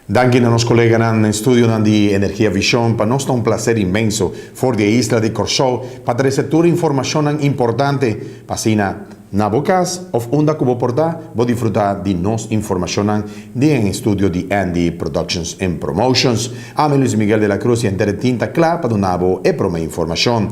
Danki na nos koleganan na estudionan di Energia Vision. Pa nos ta un plaser inmenso for di e isla di Kòrsou pa trese tur informashonnan importante pa asina na bo kas òf unda ku bo por ta bo disfrutá di nos informashonnan di e estudio di Andy Productions and Promotions. Ami Luis Miguel de la Cruz y henter e team ta kla pa duna bo e promé informashon.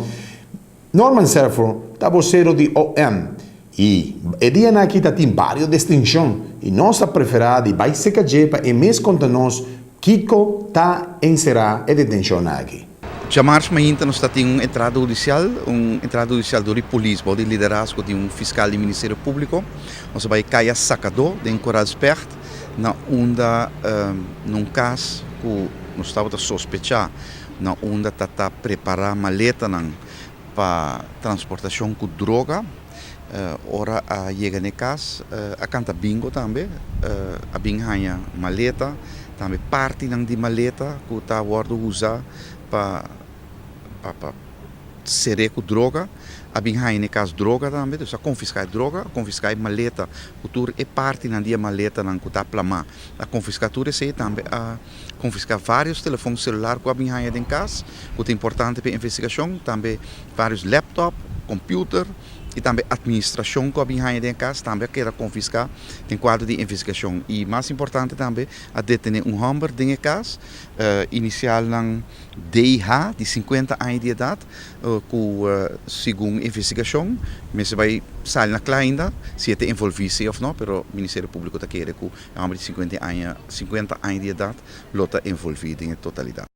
Norman Serphos ta bosero di OM y e dianan aki ta tin varios distinshon y nos ta preferá di bai serka dje pa e mes konta nos kiko ta enserá e detenshon aki. Djamars mainta nos ta tin un entrada hudisial, un entrada hudisial dor di polis bou di liderazgo di un fiskal di Ministerio Públiko. Nos a bai Kaya Sakadó den Koral Specht na unda na un kas ku nos tabata sospechá na unda ta ta prepará maletanan pa transportashon ku droga. Ora a yega na e kas a kanta bingo tambe, a bin haña maleta, tambe partinan di maleta ku ta wòrdu usa pa pa ser'é ku droga. A bin haña na e kas droga tambe, dus a konfiská e droga, a konfiská e maleta ku tur e partinan di e maletanan ku ta plamá. A konfiská tur esei tambe a Konfiská vários telefon selular ku a bin haña den kas, ku ta importante pa e investigashon, tambe vários laptop, computer i tambe atministrashon ku a bin haña den e kas tambe a keda konfiská den kuadro di investigashon. I mas importante tambe a detené un hòmber den e kas, inisialnan DH di sinkuenta aña di edat, ku segun investigashon mester bai sali na kla ainda si e ta envolví si òf no, pero Ministerio Públiko ta kere ku E homber di 50 aña, 50 aña di edad lo ta envolvi den e totalidad.